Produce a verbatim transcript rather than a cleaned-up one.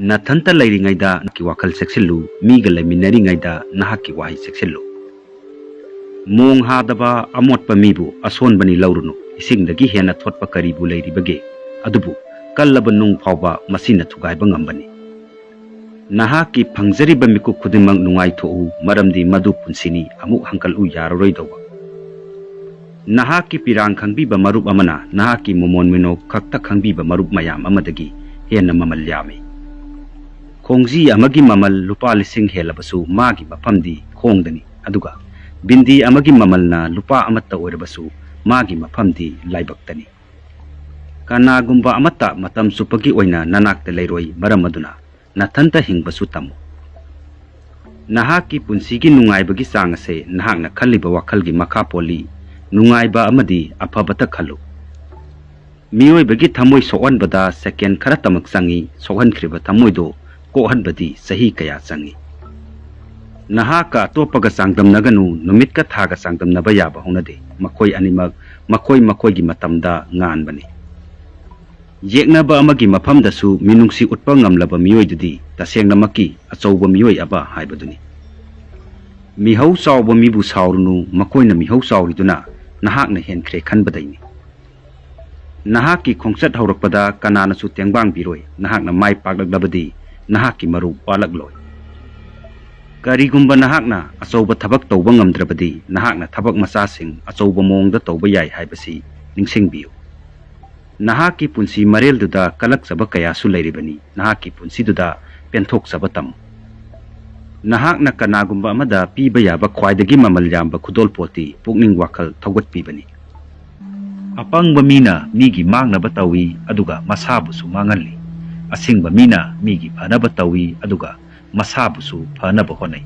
ꯅꯊꯟꯇ ꯂꯩꯔꯤꯉꯩꯗ ꯅꯍꯥꯛꯀꯤ ꯋꯥꯈꯜ ꯆꯦꯛꯁꯤꯜꯂꯨ, ꯃꯤꯒ ꯂꯩꯃꯤꯟꯅꯔꯤꯉꯩꯗ ꯅꯍꯥꯛꯀꯤ ꯋꯥꯍꯩ ꯆꯦꯛꯁꯤꯜꯂꯨ꯫ ꯃꯣꯡ ꯍꯥꯗꯕ ꯑꯃꯣꯠꯄ ꯃꯤꯕꯨ ꯑꯁꯣꯟꯕꯅꯤ ꯂꯧꯔꯨꯅꯨ, ꯏꯁꯤꯡꯗꯒꯤ ꯍꯦꯟꯅ ꯊꯣꯠꯄ ꯀꯔꯤꯕꯨ ꯂꯩꯔꯤꯕꯒꯦ? ꯑꯗꯨꯕꯨ ꯀꯜꯂꯕ ꯅꯨꯡ ꯐꯥꯎꯕ ꯃꯁꯤꯅ ꯊꯨꯒꯥꯏꯕ ꯉꯝꯕꯅꯤ꯫ ꯅꯍꯥꯛꯀꯤ ꯐꯪꯖꯔꯤꯕ ꯃꯤꯀꯨꯞ ꯈꯨꯗꯤꯡꯃꯛ ꯅꯨꯡꯉꯥꯏꯊꯣꯛꯎ, ꯃꯔꯝꯗꯤ ꯃꯗꯨ ꯄꯨꯟꯁꯤꯅꯤ, ꯑꯃꯨꯛ ꯍꯟꯀꯠꯂꯨ ꯌꯥꯔꯔꯣꯏꯗꯧꯕ꯫ ꯅꯍꯥꯛꯀꯤ ꯄꯤꯔꯥꯡ ꯈꯪꯕꯤꯕ ꯃꯔꯨꯞ ꯑꯃꯅ ꯅꯍꯥꯛꯀꯤ ꯃꯣꯃꯣꯟ ꯃꯤꯅꯣꯛ ꯈꯛꯇ ꯈꯪꯕꯤꯕ ꯃꯔꯨꯞ ꯃꯌꯥꯝ ꯑꯃꯗꯒꯤ ꯍꯦꯟꯅ ꯃꯃꯜ ꯌꯥꯝꯃꯤ꯫ ꯈꯣꯡꯖꯤ ꯑꯃꯒꯤ ꯃꯃꯜ ꯂꯨꯄꯥ ꯂꯤꯁꯤꯡ ꯍꯦꯜꯂꯕꯁꯨ ꯃꯥꯒꯤ ꯃꯐꯝꯗꯤ ꯈꯣꯡꯗꯅꯤ, ꯑꯗꯨꯒ ꯕꯤꯟꯗꯤ ꯑꯃꯒꯤ ꯃꯃꯜꯅ ꯂꯨꯄꯥ ꯑꯃꯠꯇ ꯑꯣꯏꯔꯕꯁꯨ ꯃꯥꯒꯤ ꯃꯐꯝꯗꯤ ꯂꯥꯏꯕꯛꯇꯅꯤ꯫ ꯀꯅꯥꯒꯨꯝꯕ ꯑꯃꯠꯇ ꯃꯇꯝ ꯆꯨꯞꯄꯒꯤ ꯑꯣꯏꯅ ꯅꯅꯥꯛꯇ ꯂꯩꯔꯣꯏ, ꯃꯔꯝ ꯑꯗꯨꯅ ꯅꯊꯟꯇ ꯍꯤꯡꯕꯁꯨ ꯇꯝꯃꯨ꯫ ꯅꯍꯥꯛꯀꯤ ꯄꯨꯟꯁꯤꯒꯤ ꯅꯨꯡꯉꯥꯏꯕꯒꯤ ꯆꯥꯡ ꯑꯁꯦ ꯅꯍꯥꯛꯅ ꯈꯜꯂꯤꯕ ꯋꯥꯈꯜꯒꯤ ꯃꯈꯥ ꯄꯣꯜꯂꯤ꯫ ꯅꯨꯡꯉꯥꯏꯕ ꯑꯃꯗꯤ ꯑꯐꯕꯇ ꯈꯜꯂꯨ꯫ ꯃꯤꯑꯣꯏꯕꯒꯤ ꯊꯃꯣꯏ ꯁꯣꯛꯍꯟꯕꯗ ꯁꯦꯀꯦꯟ ꯈꯔꯇꯃꯛ ꯆꯪꯏ, ꯁꯣꯛꯍꯟꯈ꯭ꯔꯤꯕ ꯊꯃꯣꯏꯗꯨ ꯀꯣꯛꯍꯟꯕꯗꯤ ꯆꯍꯤ ꯀꯌꯥ ꯆꯪꯏ꯫ ꯅꯍꯥꯛꯀ ꯑꯇꯣꯞꯄꯒ ꯆꯥꯡꯗꯝꯅꯒꯅꯨ, ꯅꯨꯃꯤꯠꯀ ꯊꯥꯒ ꯆꯥꯡꯗꯝꯅꯕ ꯌꯥꯕ ꯍꯧꯅꯗꯦ, ꯃꯈꯣꯏ ꯑꯅꯤꯃꯛ ꯃꯈꯣꯏ ꯃꯈꯣꯏꯒꯤ ꯃꯇꯝꯗ ꯉꯥꯟꯕꯅꯤ꯫ ꯌꯦꯛꯅꯕ ꯑꯃꯒꯤ ꯃꯐꯝꯗꯁꯨ ꯃꯤꯅꯨꯡꯁꯤ ꯎꯠꯄ ꯉꯝꯂꯕ ꯃꯤꯑꯣꯏꯗꯨꯗꯤ ꯇꯁꯦꯡꯅꯃꯛꯀꯤ ꯑꯆꯧꯕ ꯃꯤꯑꯣꯏ ꯑꯃ ꯍꯥꯏꯕꯗꯨꯅꯤ꯫ ꯃꯤꯍꯧ ꯆꯥꯎꯕ ꯃꯤꯕꯨ ꯁꯥꯎꯔꯨꯅꯨ, ꯃꯈꯣꯏꯅ ꯃꯤꯍꯧ ꯆꯥꯎꯔꯤꯗꯨꯅ ꯅꯍꯥꯛꯅ ꯍꯦꯟꯈ꯭ꯔꯦ ꯈꯟꯕꯗꯩꯅꯤ꯫ ꯅꯍꯥꯛꯀꯤ ꯈꯣꯡꯆꯠ ꯍꯧꯔꯛꯄꯗ ꯀꯅꯥꯅꯁꯨ ꯇꯦꯡꯕꯥꯡꯕꯤꯔꯣꯏ, ꯅꯍꯥꯛꯅ ꯃꯥꯏ ꯄꯥꯛꯂꯛꯂꯕꯗꯤ ꯅꯍꯥꯛꯀꯤ ꯃꯔꯨꯞ ꯋꯥꯠꯂꯛꯂꯣꯏ꯫ ꯀꯔꯤꯒꯨꯝꯕ ꯅꯍꯥꯛꯅ ꯑꯆꯧꯕ ꯊꯕꯛ ꯇꯧꯕ ꯉꯝꯗ꯭ꯔꯕꯗꯤ ꯅꯍꯥꯛꯅ ꯊꯕꯛ ꯃꯆꯥꯁꯤꯡ ꯑꯆꯧꯕ ꯃꯑꯣꯡꯗ ꯇꯧꯕ ꯌꯥꯏ ꯍꯥꯏꯕꯁꯤ ꯅꯤꯡꯁꯤꯡꯕꯤꯌꯨ꯫ ꯅꯍꯥꯛꯀꯤ ꯄꯨꯟꯁꯤ ꯃꯔꯦꯜꯗꯨꯗ ꯀꯂꯛꯆꯕ ꯀꯌꯥꯁꯨ ꯂꯩꯔꯤꯕꯅꯤ, ꯅꯍꯥꯛꯀꯤ ꯄꯨꯟꯁꯤꯗꯨꯗ ꯄꯦꯟꯊꯣꯛꯆꯕ ꯇꯝꯃꯨ꯫ ꯅꯍꯥꯛꯅ ꯀꯅꯥꯒꯨꯝꯕ ꯑꯃꯗ ꯄꯤꯕ ꯌꯥꯕ ꯈ꯭ꯋꯥꯏꯗꯒꯤ ꯃꯃꯜ ꯌꯥꯝꯕ ꯈꯨꯗꯣꯜꯄꯣꯠꯇꯤ ꯄꯨꯛꯅꯤꯡ ꯋꯥꯈꯜ ꯊꯧꯒꯠꯄꯤꯕꯅꯤ꯫ ꯑꯄꯪꯕ ꯃꯤꯅ ꯃꯤꯒꯤ ꯃꯥꯡꯅꯕ ꯇꯧꯏ, ꯑꯗꯨꯒ ꯃꯁꯥꯕꯨꯁꯨ ꯃꯥꯡꯍꯜꯂꯤ꯫ ꯑꯁꯤꯡꯕ ꯃꯤꯅ ꯃꯤꯒꯤ ꯐꯅꯕ ꯇꯧꯏ, ꯑꯗꯨꯒ ꯃꯁꯥꯕꯨꯁꯨ ꯐꯅꯕ ꯍꯣꯠꯅꯩ꯫